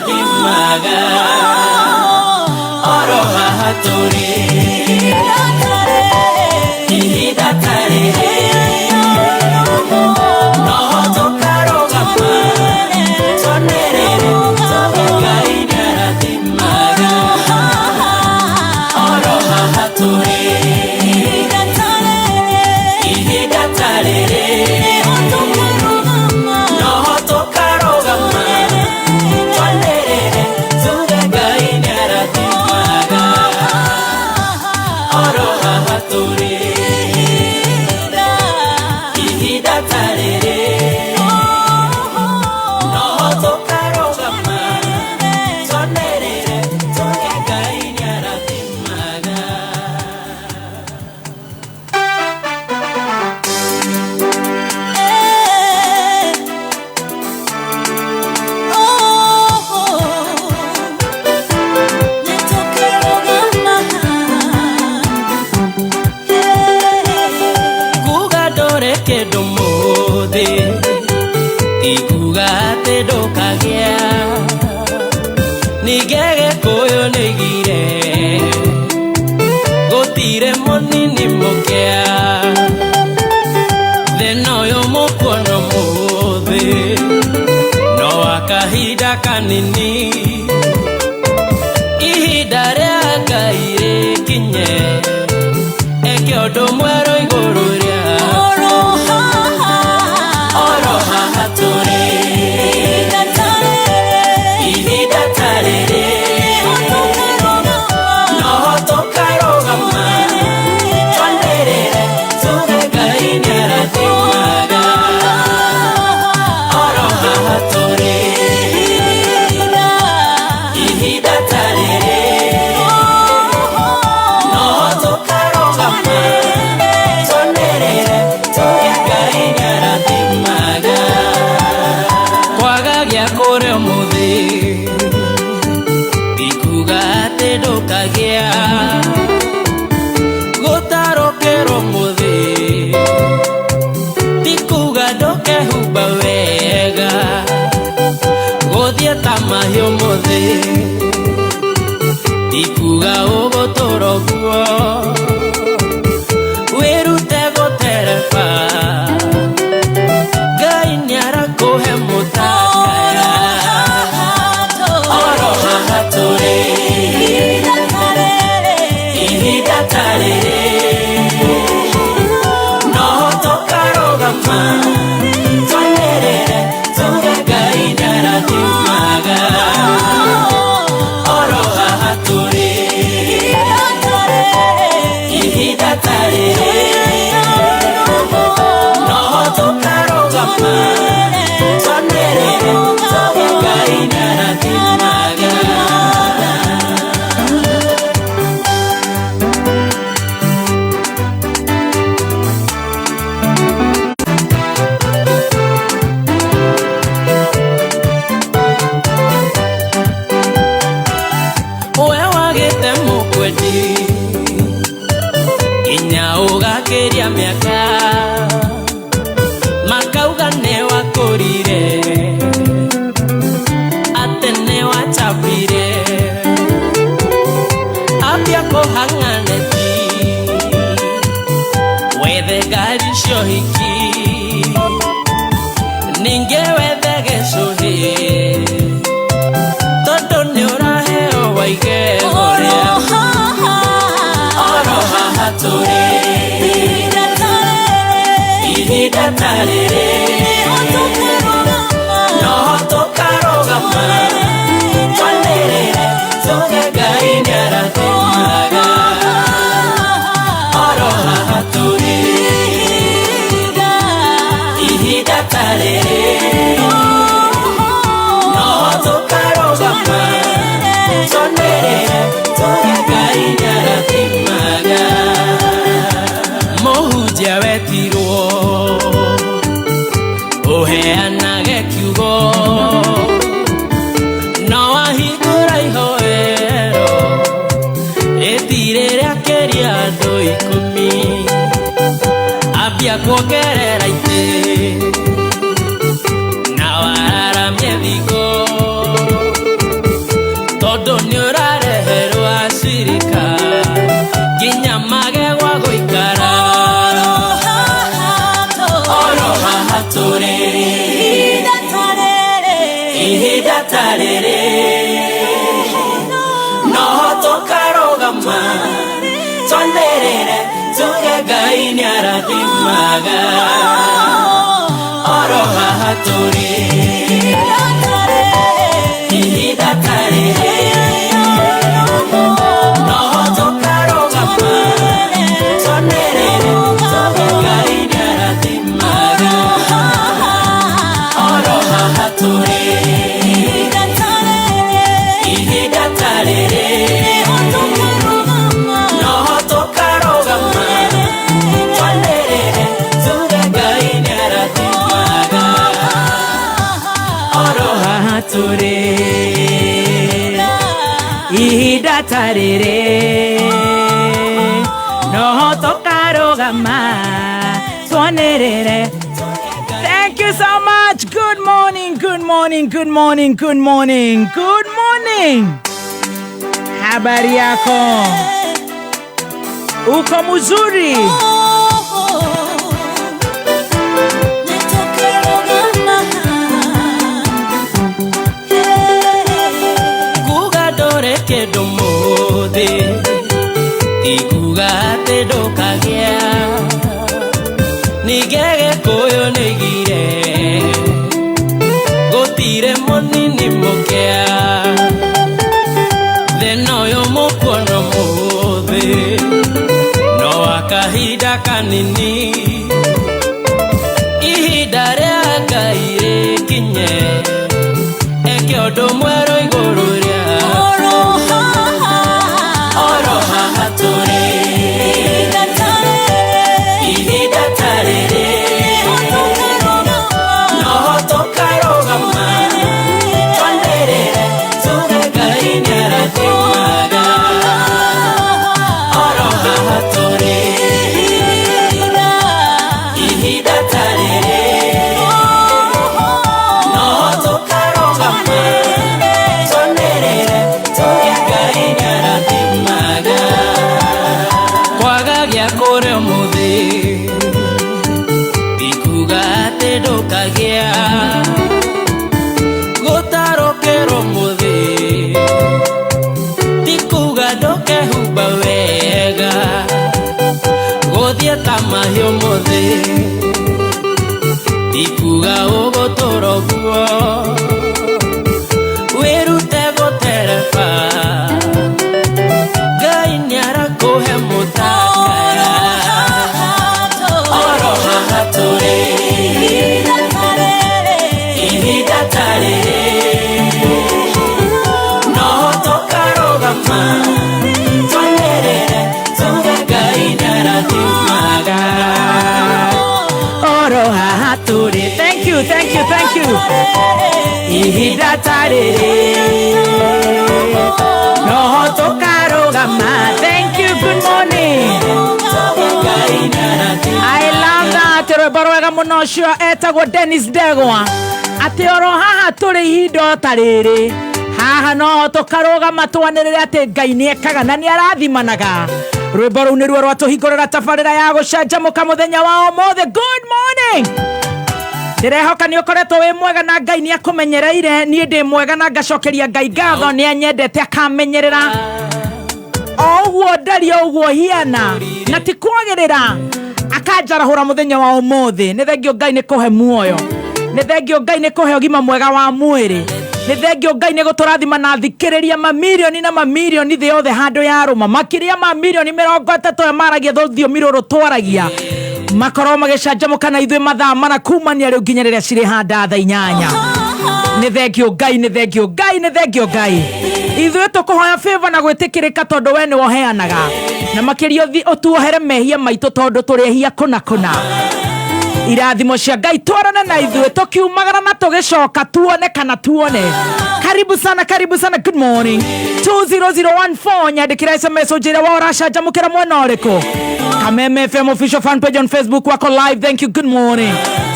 nĩarathimaga oro haha tũrĩ. Ihinda ta rĩrĩ noho tũkarũgama twanĩrĩre tuge Ngai nĩarathimaga oro haha tũrĩ. Ihinda ta rĩrĩ noho tũkarũgama twanĩrĩre tuge Ngai nĩarathimaga oro haha tũrĩ. Ihinda ta rĩrĩ noho tũkarũgama twanĩrĩre tuge Ngai nĩarathimaga. Kuga ndũrĩ kĩndũ mũthĩ ti kuga atĩ ndũkagĩa. Ningĩ Gĩkũyũ nĩoigire gũtirĩ mũnini mũkĩa. Thĩna ũyũ mũkuona ũmũthĩ no wa kahinda kanini. Ihinda rĩa Ngai rĩkinye eke ũndũ mwerũ igũrũ rĩa oro haha tũrĩ. Ihinda ta rĩrĩ noho tũkarũgama twanĩrĩre tuge Ngai nĩarathimaga oro haha tũrĩ. Ihinda ta rĩrĩ noho tũkarũgama twanĩrĩre tuge Ngai nĩarathimaga. Kwaga gĩa kũrĩa ũmũthĩ ti kuga atĩ ndũkagĩa. Gũtarũkĩrwo ũmũthĩ ti kuga ndũkehumba wega. Gũthiĩ ta mahiũ ũmũthĩ ti kuga ũgũtũra ũguo. Wĩrute gũtereba, Ngai nĩarakũhe mũtakaya oro haha tũrĩ. Ihinda ta rĩrĩ noho tũkarũgama twanĩrĩre tuge Ngai nĩarathimaga oro haha tũrĩ. Ihinda ta rĩrĩ noho tũkarũgama twanĩrĩre tuge Ngai nĩarathimaga. We wagĩte mũkwendi nginya ũgakĩria mĩaka makauga nĩ wakũrire atĩ nĩ wachapire ambia kũhang'aneti wethe ngari cia ũhiki ningĩ wethe gĩcũhĩ tondũ nĩ ũraheo waigego rĩa oro haha tũrĩ. Ihinda ta rĩrĩ noho tũkarũgama twanĩrĩre tuge Ngai nĩarathimaga oro haha tũrĩ. Ihinda ta rĩrĩ noho tũkarũgama twanĩrĩre tuge Ngai nĩarathimaga. Mũhunjia wetirwo ũheanage kiugo no wahingũra ihoero rĩtirĩ rĩakĩria andũ 10 ambia kuongerera itĩ na wararamie thigo. Twanĩrĩre tuge Ngai nĩarathimaga oro haha tũrĩ. Ihinda ta rĩrĩ noho tũkarũgama, twanĩrĩre tuge Ngai nĩarathimaga oro haha tũrĩ. Ihinda ta rĩrĩ noho tũkarũgama, twanĩrĩre tuge Ngai nĩarathimaga oro haha tũrĩ. Ihinda ta rĩrĩ noho tũkarũgama, twanĩrĩre. Thank you so much. Good morning, good morning, good morning, good morning, good morning. Habari yako? Uko mzuri? Kuga ndũrĩ kĩndũ mũthĩ ti kuga atĩ ndũkagĩa. Ningĩ Gĩkũyũ nĩoigire gũtirĩ mũnini mũkĩa. Thĩna ũyũ mũkuona ũmũthĩ no wa kahinda kanini. Ihinda rĩa Ngai rĩkinye eke ũndũ mwerũ igũrũ rĩa oro haha tũrĩ. Ihinda ta rĩrĩ noho tũkarũgama, twanĩrĩre tuge Ngai nĩarathimaga oro haha tũrĩ. Ihinda ta rĩrĩ noho tũkarũgama, twanĩrĩre tuge Ngai nĩarathimaga. Kwaga gĩa kũrĩa ũmũthĩ ti kuga atĩ ndũkagĩa. Gũtarũkĩrwo ũmũthĩ ti kuga ndũkehumba wega. Gũthiĩ ta mahiũ ũmũthĩ ti kuga ũgũtũra ũguo. Wĩrute gũtereba, Ngai nĩarakũhe mũtakara oro haha tũrĩ. Ihinda ta rĩrĩ noho tũkarũgama, twanĩrĩre tuge Ngai nĩarathimaga Oro haha tũrĩ. Thank you, thank you, thank you. Ihinda ta rĩrĩ noho tũkarũgama. Thank you, good morning. Ngai nĩarathimaga. I love that. Rwĩmbo rwega mũno ũcio etagwo Dennis Ndegwa, atĩ oro haha tũrĩ ihinda o ta rĩrĩ haha noho tũkarũgama twanĩrĩre atĩ Ngai nĩekaga na nĩarathimanaga. Rwĩmbo rũu nĩruo rwatũhingũrĩra tabarĩra ya gũcanjamũka mũthenya wa ũmũthĩ. Good morning. Ndĩrehoka nĩ ũkoretwo wĩ mwega na Ngai nĩ akũmenyereire. Niĩ ndĩ mwega na ngacokeria Ngai ngatho, nĩ anyendete akamenyerera o ũguo ndaria ũguo hiana na ti kwagĩrĩra akanjarahũra mũthenya wa ũmũthĩ. Nĩ thengio Ngai nĩ kũhe muoyo, nĩ thengio Ngai nĩ kũhe ũgima mwega wa mwĩrĩ, nĩ thengio Ngai nĩ gũtũrathima na thikĩrĩria mamirioni na mamirioni thĩ yothe handũ ya rũma, makĩria ma mirioni 30 aya maragia rũthiomi rũrũ twaragia, makorwo magĩcanjamũka na ithuĩ mathaa mana kumania rĩu nginya rĩrĩa cirĩ handa thaa 8. Nĩ thengio Ngai, nĩ thengio Ngai, nĩ thengio Ngai. Ithuĩ tũkũhoya favor na gwĩtĩkĩrĩka tondũ we nĩwe ũheanaga, na makĩria ũtuohere mehia maitũ tondũ tũrĩ ehia kũna kũna. Irathimo cia Ngai twarane na ithuĩ tũkiumagara na tũgĩcoka, tuone kana tuone. Karibu sana, karibu sana, good morning. 20014, nyandĩkĩra SMS ũnjĩre wa ũracanjamũkĩra mwena ũrĩkũ. Kameme FM official fan page on Facebook wako live. Thank you, good morning.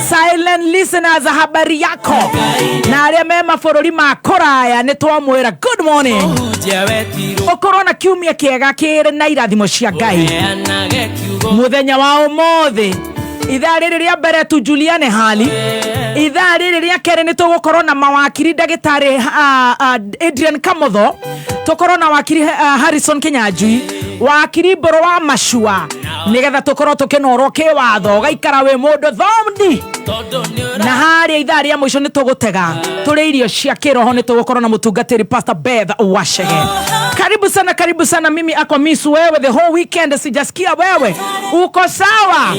Silent listeners, habari yako? Na arĩa me mabũrũri ma kũraya nĩ twamwĩra good morning. Ũhunjia wetirwo Ũkorwo na kiumia kĩega kĩrĩ na irathimo cia Ngai. Ũheanage kiugo. Mũthenya wa ũmũthĩ, ithaa rĩrĩ rĩa mbere tujuliane hali, ithaa rĩrĩ rĩa kerĩ nĩ tũgũkorwo na mawakiri ndagĩtarĩ Adrian Kamotho, tũkorwo na wakiri Harrison Kinyanjui. Wa kirimbũrũ wa macua nĩgetha tũkorwo tũkĩnorwo kĩwatho ũgaikara wĩ mũndũ thondi. Tondũ nĩ Na harĩa ithaa rĩa mũico nĩ tũgũtega tũrĩ irio cia kĩroho, nĩ tũgũkorwo na mũtungatĩri Pastor Beth Wachege. Karibu sana, karibu sana. Mimi ako miss wewe the whole weekend, sijasikia wewe uko sawa.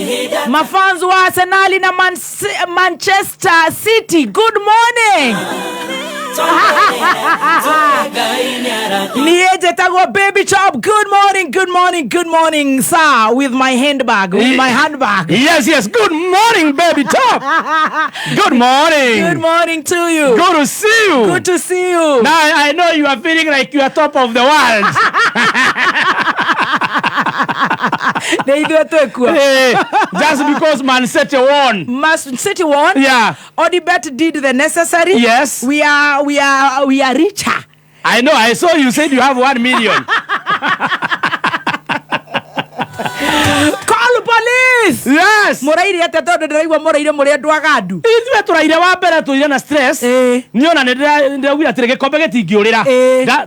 Mafans wa Arsenal na Manchester City, good morning. Ngai nĩ arathima. Niĩ njĩtagwo Baby Chop. Good morning, good morning, good morning, sir, with my handbag, with my handbag. Yes. Good morning, Baby Top. Good morning. Good morning to you. Good to see you. Good to see you. Now I know you are feeling like you are top of the world. Nĩ ithuĩ twĩkuo. Hey, just because Man City won. Man City won. Yeah. Odibet did the necessary. Yes. We are richer. I know. I saw you said you have 1 million. Call police. Yes. Mũraire atĩa? Tondũ ndĩraigua mũraire mũrĩ andũ agandu. Ithuĩ tũraire wa mbere tũire na stress. Niĩ ona nĩ ndĩraugire atĩrĩ gĩkombe gĩtingĩũrĩra.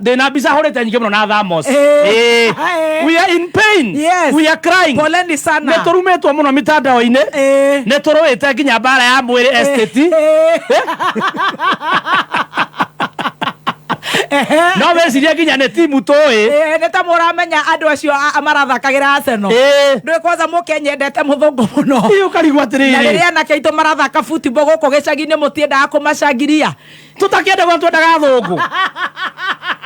Ndĩna mbica hũrĩte nyingĩ mũno na thamos. We are in pain. We are crying. Poleni sana. Nĩ tũrumĩtwo mũno mitandao-inĩ. Nĩ tũrũĩte nginya mbara ya mwĩrĩ estate. No wecirie nginya nĩ timu tũĩ. Nĩ ta mũramenya andũ acio marathakagĩra Arsenal. Ndũĩ kwanza mũkenyendete mũthũngũ mũno. Ĩ, ũkarigwo Na atĩrĩrĩ. Rĩrĩa anake aitũ marathaka football gũkũ gĩcagi-inĩ mũtiendaga kũmacangiria. Tũtakĩenda gwa twendaga athũngũ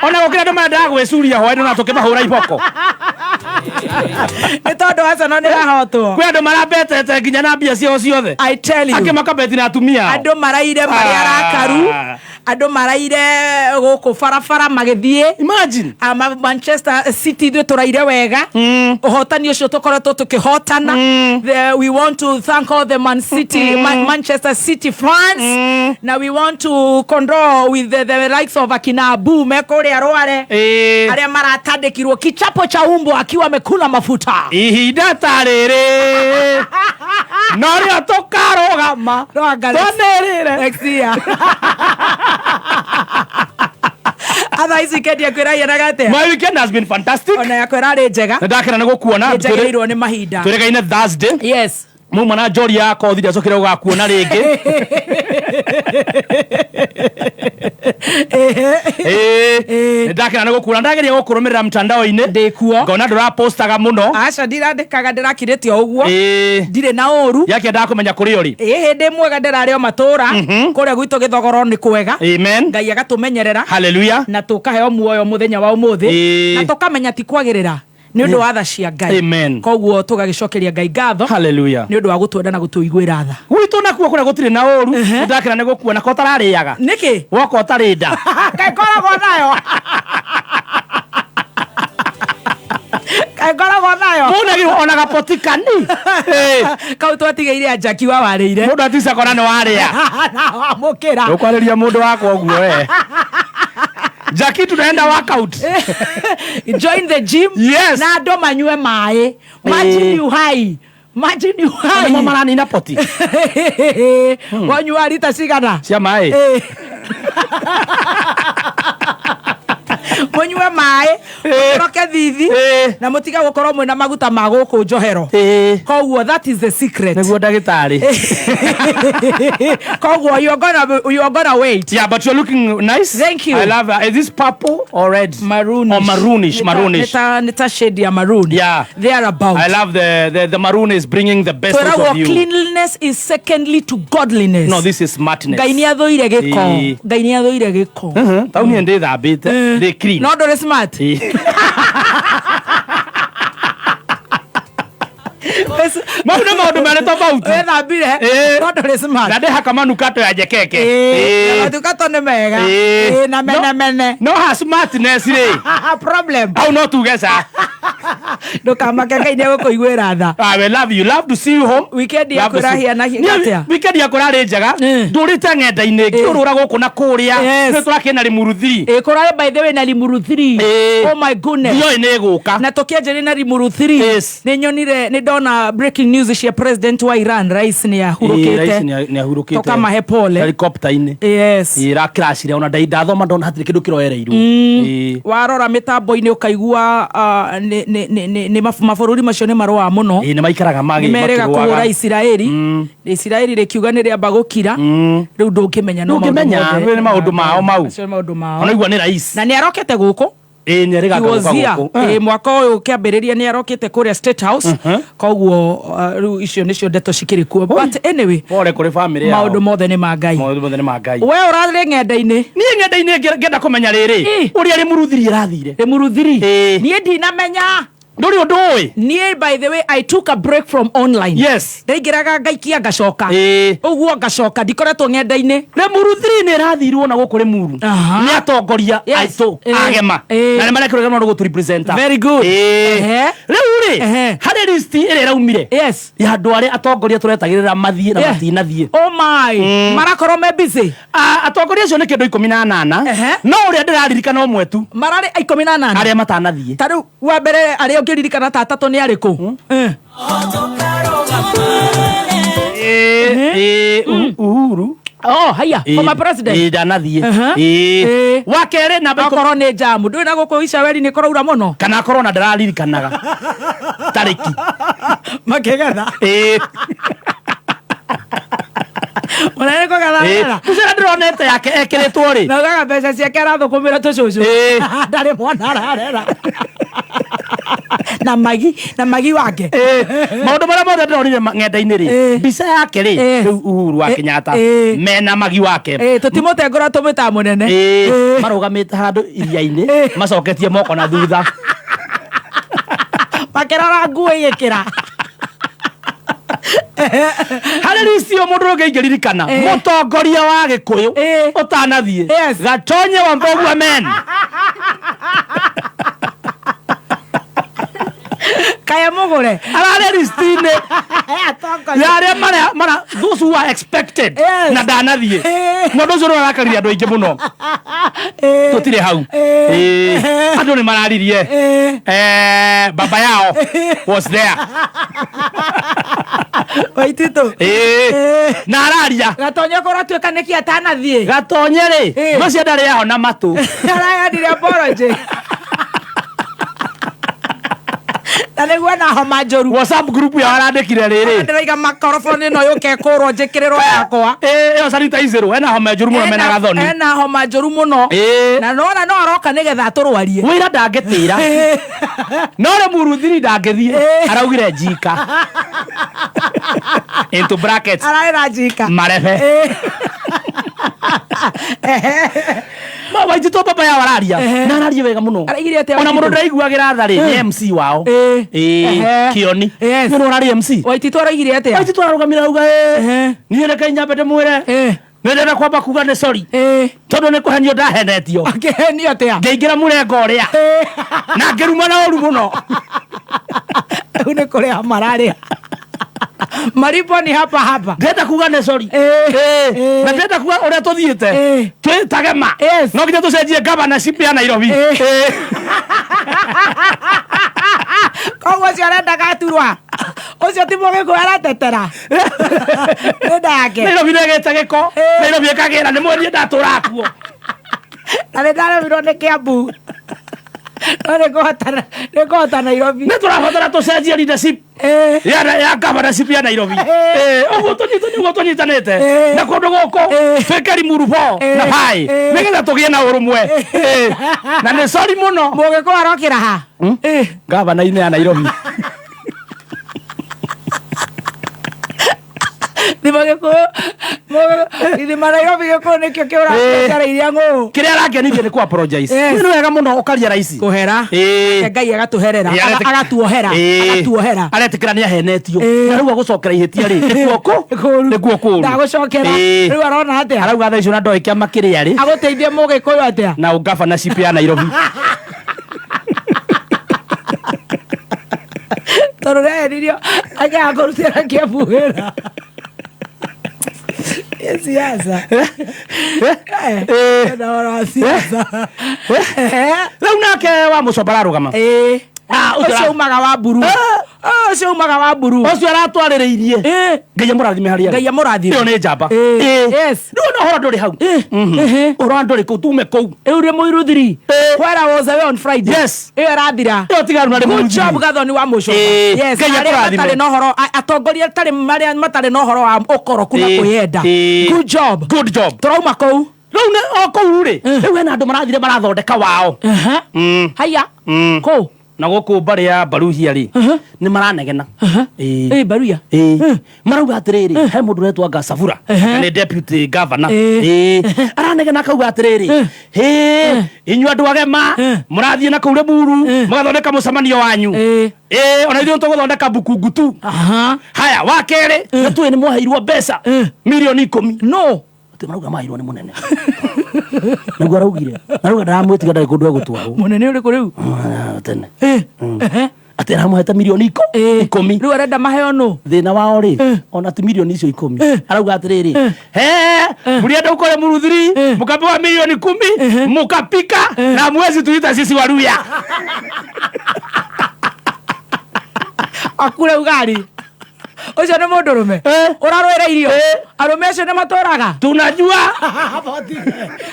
ona gũkĩra andũ mendaga gwĩcuria hwaĩ na tũkĩmahũra iboko. Nĩ tondũ Arsenal nĩ rahotwo. Kwĩ andũ marabetete nginya na mbia ciao ciothe. I tell you. Angĩ makabeti na atumia ao. Andũ maraire marĩ arakaru. Andũ maraire gũkũ barabara magĩthiĩ. Imagine. Ama Manchester City, ithuĩ tũraire wega ũhotani ũcio tũkoretwo tũkĩhotana. We want to thank all the Man City, Manchester City fans, na we want to condole with the likes of akina Abu me kũrĩa Rware arĩa maratandĩkirwo kichapo cha umbo akiwa amekula mafuta. Ihinda ta rĩrĩ norĩo tũkarũgama No anga twanĩrĩre. Next year. Atha ici kendi akwĩraianaga atĩa? My weekend has been fantastic. Ona yakwa ĩrarĩ njega. Nĩ ndakena nĩ gũkuona. Nĩ njagĩrĩirwo nĩ mahinda. Twĩrĩgaine Thursday. Yes. Mauma na njori ya kothi ndiacokire gũgakuona rĩngĩ. Nĩ ndakena nĩ gũkuona, ndageria gũkũrũmĩrĩra mtandao-inĩ. Ndĩkuo. Ngona ndũrapostaga mũno. Aca, ndirandĩkaga, ndĩrakirĩte o ũguo. Ndirĩ na ũru. Yakĩendaga kũmenya kũrĩa ũrĩ. Ĩ, hĩndĩ mwega, ndĩrarĩ o matũra kũrĩa gwitũ gĩthogoro nĩ kwega. Amen. Ngai agatũmenyerera. Hallelujah. Na tũkaheo muoyo mũthenya wa ũmũthĩ. Na tũkamenya ti kwagĩrĩra, nĩ ũndũ wa tha cia Ngai. Amen. Koguo tũgagĩcokeria Ngai ngatho Hallelujah. nĩ ũndũ wa gũtwenda na gũtũiguĩra tha. Gwitũ nakuo kũrĩa gũtirĩ na ũru. Nĩ ndakena nĩ gũkuona ko ũtararĩaga. Nĩkĩ? Woka ũtarĩ nda. Kaĩ ngoragwo nayo? Kaĩ ngoragwo nayo? Mũndũ ona gapotikani. Kau twatigĩire anjaki wa warĩire. Mũndũ atica kona nĩ warĩa. Na wamũkĩra. Ũkwarĩria mũndũ wakwa ũguo we. Jackie, tunaenda workout. Join the gym. Yes. Na andũ manyue maĩ. Maji ni uhai, maji ni uhai. Nĩmo maranina poti. Wanyua rita cigana? Cia maĩ. Mũnyue maĩ, mũtoroke thithi na mũtige gũkorwo mwĩna maguta ma gũkũ njohero. Koguo that is the secret. Nĩguo ndagĩtarĩ. Koguo you're gonna wait. Yeah, but you're looking nice. Thank you. I love her. Is this purple or red? Maroonish. Or maroonish, maroonish. Nĩ ta shade ya maroon. Thereabout. I love the maroon is bringing the best out Twĩragwo of you. cleanliness is secondly to godliness. No, this is smartness. Ngai nĩ athũire gĩko. Ngai nĩ athũire gĩko. Tau niĩ ndĩthambĩte. Ndĩ clean. No ndũrĩ smart. Mau nĩ maũndũ merĩ tofauti. Wĩthambire no ndũrĩ smart. Na ndĩhaka manukato ya njekeke. Matukato nĩ mega. Na menemene. No ha smartness rĩ. Problem. Au no tuge ca. Ndũkamake, Ngai nĩ egũkũiguĩra tha. I will love you. Love to see you home. Weekend yaku Love to see- ĩrahiana Niĩ atĩa? Weekend yakwa ĩrarĩ njega. Ndũrĩte ng'enda-inĩ ngĩũrũra gũkũ na kũrĩa. Nĩ tũrakĩena Limuru 3. Ĩ, kũrarĩ by the way na Limuru 3. Oh my goodness. Ndioĩ nĩ ĩgũka. Na tũkĩanjĩrĩ na Limuru 3, nĩ nyonire, nĩ ndona breaking news cia president wa Iran, rais nĩ ahurũkĩte. Nĩ ahurũkĩte. Tũkamahe pole. Helicopter-inĩ. Ĩrakiracire ona ndathoma ndona hatirĩ kĩndũ kĩroereirwo. Warora mĩtambo-inĩ ũkaigua nĩ mabũrũri macio nĩ marũaga mũno. Ĩ, nĩ maikaraga nĩ merĩga makĩrũaga. kũhũra Isiraeli. Isiraeli rĩkiuga nĩ rĩamba gũkira. Rĩu ndũngĩmenya no maũndũ Ndũngĩmenya, mothe. rĩu nĩ maũndũ mao mau. Macio nĩ maũndũ mao. Ona igua nĩ rais. Na nĩ arokete gũkũ. Ĩ, nĩ erĩga He was gũka here. gũkũ. Ĩ, mwaka ũyũ ũkĩambĩrĩria nĩ arokĩte kũrĩa State House. Koguo rĩu icio nĩcio ndeto cikĩrĩ kuo, but anyway, Pole kũrĩ family yao. maũndũ mothe nĩ ma Ngai. Maũndũ mothe nĩ ma Ngai. We ũrarĩ ng'enda-inĩ. Niĩ ng'enda-inĩ ngĩenda kũmenya rĩrĩ, ũrĩa Limuru 3 ĩrathire. Limuru 3? Niĩ ndinamenya. Ndũrĩ ũndũ ũĩ? Niĩ, by the way, I took a break from online. Ndaingĩraga ngaikia ngacoka ũguo, ngacoka, ndikoretwo ng'enda-inĩ. Limuru 3 nĩ ĩrathirwo na gũkũ Limuru nĩ atongoria aitũ agema na nĩ marekĩrwo mũno gũtũ represent. Very good. Rĩu rĩ, harĩ list ĩrĩa ĩraumire ya andũ arĩa atongoria tũretagĩrĩra mathiĩ na matinathiĩ. Oh my, marakorwo me busy. Atongoria acio nĩ kĩndũ 18, no ũrĩa ndĩraririkana ũmwe tu. Mararĩ 18. Arĩa matanathiĩ. Ta rĩu wa mbere arĩa ũngĩririkana ta atatũ nĩ arĩkũ? Ĩ, Uhuru. Oh, haya, former president. Ĩ, ndanathiĩ. Wa kerĩ namba Okorwo nĩ jamu ndũĩ na gũkũ Icaweri nĩ kũraura mũno. Kana akorwo na ndĩraririkanaga tarĩki. Makĩgetha. Mũnene kũgetha wega. Mbica ĩrĩa ndĩronete yake ekĩrĩtwo rĩ, na ugaga mbeca ciake arathũkũmĩra tũcũcũ, ndarĩ mwana ararera na magi na magi wake. Maũndũ marĩa mothe ndĩronire ng'enda-inĩ rĩ, mbica yake rĩ, rĩu Uhuru wa Kenyatta mena magi wake. Tũtimũtengũra, tũmĩtaga mũnene. Marũgamĩte handũ iria-inĩ macoketie moko na thutha. Makĩrora nguo igĩkĩra. Harĩ list ĩyo mũndũ ũngĩ ingĩririkana, mũtongoria wa Gĩkũyũ ũtanathiĩ, Gatonye wa Mbogua men. Kaya mũgũre. Ararĩ list-inĩ ya arĩa mara those who are expected na ndanathiĩ. Mũndũ ũcio nĩ arakaririe andũ aingĩ mũno. Tũtirĩ hau. Andũ nĩ mararirie. Baba yao was there. Waititũ. Na araria. Gatonye kũratuĩka nĩkĩ atanathiĩ? Gatonye rĩ, macio ndarĩ ahona matũ. Arayandire apology na nĩguo na homa njũru. WhatsApp group yao arandĩkire rĩrĩ. Ndĩraiga makoroboni ĩno yũke ĩkũrwo njĩkĩrĩrwo yakwa. Ĩyo sanitizer ena homa njũru mũno mena gathoni. Ena homa njũru mũno. Na nona no aroka nĩgetha atũrwarie. Wĩra ndangĩtĩra, no Limuru 3 ndangĩthiĩ, araugire njika into brackets. Ararĩ njika. Marebe. Waititũ baba yao araria na araria wega mũno. Araigire atĩa Ona mũndũ Waititũ? ndĩraiguagĩra tha rĩ, nĩ MC wao. Kĩoni. Nĩ ũrarĩ MC. Waititũ araigire atĩa? Waititũ ararũgamire auga, niĩ reke nyambe ndĩmwĩre, nĩ ndĩrenda kwamba kuga nĩ sorry tondũ nĩ kũhenio ndahenetio. Akĩhenio atĩa? Ngĩingĩra mũrengo ũrĩa na ngĩruma na ũru mũno. Rĩu nĩ kũrĩha mararĩha, maripo ni hapa hapa. Ndĩrenda kuga nĩ sorry. Na ndĩrenda kuga ũrĩa tũthiĩte twĩtagema no nginya tũcenjie governorship ya Nairobi. Koguo ũcio arenda gaturwa ũcio ti mũgĩkũyũ aratetera, nĩ ndake. Nairobi nĩ ĩgĩte gĩko, Nairobi ĩkagĩra nĩ mweniĩ ndatũraga kuo. Na nĩ ndaremirwo nĩ Kĩambu, no nĩ kũhota Nairobi. Nĩ tũrabatara tũcenjie leadership ya governorship ya Nairobi. Ũguo tũnyitane, ũguo tũnyitanĩte na kũndũ gũkũ twĩke Limuru 4 na 5 nĩgetha tũgĩe na ũrũmwe. Na nĩ sorry mũno. Mũgĩkũyũ arokĩra ha? Gavana-inĩ ya Nairobi. Thima gĩkũyũ, ithima Nairobi, gĩkũyũ nĩkĩo kĩũra iria ng'ũũ. Kĩrĩa arakenirie nĩ kũ apologize. Nĩ wega mũno ũkaria raici. Kũhera. Nake Ngai agatũherera. Agatuohera, agatuohera. Aretĩkĩra nĩ ahenetio na rĩu agũcokera ihĩtia rĩ, nĩkuo kũ nĩkuo kũũru. Ndagũcokera. Rĩu arona atĩa? Arauga thaa icio na ndoĩ kĩama kĩrĩa rĩ Agũteithie mũgĩkũyũ atĩa? Na governorship ya Nairobi. Tondũ nĩahenirio akĩaga kũrutĩra Kĩambu wĩra. Nĩ siasa. Ena ũhoro wa siasa. Rĩu nake wa mũcomba ararũgama. Ah, ũcio Ũcio umaga wa mburu. Ũcio umaga wa mburu. Ũcio aratwarĩrĩirie. Ngai amũrathime harĩa arĩ. Ngai amũrathime. Ĩyo nĩ njamba. Yes. Rĩu ona ũhoro ndũrĩ hau. Ũhoro ndũrĩ kũu, tume kũu. Rĩu rĩ mũiruthiri. Where I was away on Friday. Yes. Ĩyo ĩrathira. Ĩyo tigaru na rĩ Good mũiruthiri. job Gathoni wa Mũcomba. Yes, Ngai arĩa akũrathime. matarĩ na ũhoro atongoria tarĩ marĩa matarĩ na ũhoro wa ũkoroku na kwĩyenda. Good job. Good job. Tũrauma kũu. Rĩu nĩ o kũu rĩ, rĩu hena andũ marathire marathondeka wao. Haya. Kũu. Na gũkũ mbarĩ ya Baruhia rĩ, nĩ maranegena. Ĩ Baruhia. Marauga atĩrĩrĩ, he mũndũ ũretwo anga Sabura, na nĩ deputy governor. Aranegena akauga atĩrĩrĩ, hĩ, inyuĩ andũ agema mũrathiĩ na kũu Limuru mũgathondeka mũcemanio wanyu. Ona ithuĩ tũgũthondeka Bukungutu. Haya, wa kerĩ, nĩ tũĩ nĩ mwaheirwo mbeca milioni 10. No. Atĩ marauga maheirwo nĩ mũnene. Nĩguo araugire. Arauga ndaramwĩtiga ndarĩ kũndũ egũtwarwo. Mũnene ũrĩkũ rĩu? Tene. Atĩ aramũhete milioni 10. Rĩu arenda maheo nũ? Thĩna wao rĩ, ona ti milioni icio 10. Arauga atĩrĩrĩ, he mlienda huko Muruthiri mkapewa milioni 10 mukapika na mwezi tuita sisi Waluya. Akure ugari. Ũcio nĩ mũndũrũme. Ũrarũĩra irio. Arũme acio nĩ matũraga. Tunajua.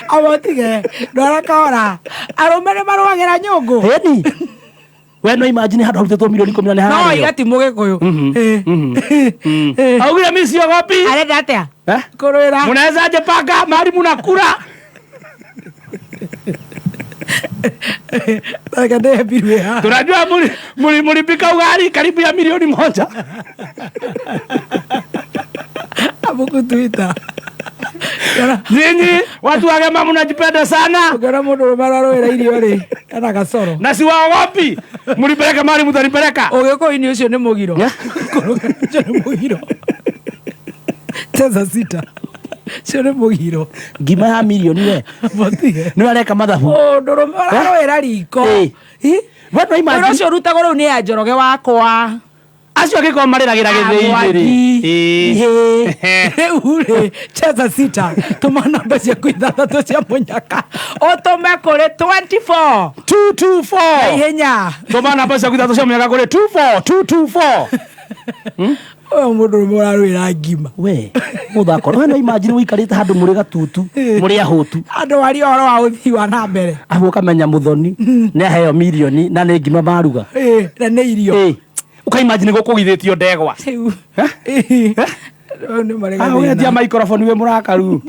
Amotige. Ndwara kahora. Arũme nĩ marũagĩra nyũngũ. Ĩni we no imagine handũ harutĩtwo milioni 10 na nĩ No hararĩo. iga ti mũgĩkũyũ. Augire mi siogopi. Arenda atĩa? Eh? Kũrũĩra. Mnaweza jipanga mahali munakula. Reke ndĩhe mbiru ĩyo. Tunajua mulipika ugali karibu ya milioni 1. Abuku Twitter. Nyinyi watu wa Gema mnajipenda sana. Ũngĩona mũndũrũme ararũĩra irio rĩ, ena gacoro. Na siwaogopi. Mulipeleka mahali mutanipeleka. Ũgĩkũyũ-inĩ ũcio nĩ mũgiro. Ũcio nĩ mũgiro. Cheza sita. Ũcio nĩ mũgiro. Ngima ya milioni we. Motige. Nĩ areka mathabu. Mũndũrũme ũrarũĩra riko. We no Wĩra imagine. ũcio ũrutagwo rĩu nĩ ya Njoroge wakwa. Acio angĩkorwo marĩragĩra gĩthĩi-inĩ rĩ. Rĩu rĩ, cheza sita, tũma namba ciaku ithathatũ cia mũnyaka ũtũme kũrĩ 24 224. Ihenya. Tũma namba ciaku ithatũ cia mũnyaka kũrĩ 24224. Ũyũ mũndũrũme ũrarũĩra ngima. We mũthako we no imagine ũikarĩte handũ mũrĩ gatutu mũrĩ ahũtu. Andũ aria ũhoro wa ũthii wa na mbere. Ahu ũkamenya Mũthoni nĩ aheo milioni na nĩ ngima maruga. Na nĩ irio. Ũkaimagine gũkũgithĩtio ndegwa. Rĩu. Rĩu nĩ marĩ Ah, ũgetia gathĩna. microphone wĩ mũrakaru.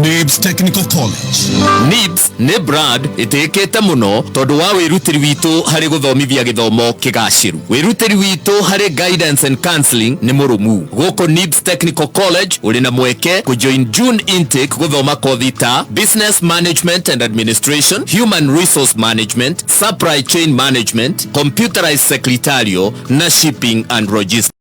NIBS Technical College. NIBS nĩ brand ĩtĩkĩte mũno tondũ wa wĩrutĩri witũ harĩ gũthomithia gĩthomo kĩgacĩru. Wĩrutĩri witũ harĩ guidance and counseling nĩ mũrũmu. Gũkũ NIBS Technical College ũrĩ na mweke kũjoin June intake gũthoma kothi ta Business Management and Administration, Human Resource Management, Supply Chain Management, Computerized Secretarial na Shipping and Logistics.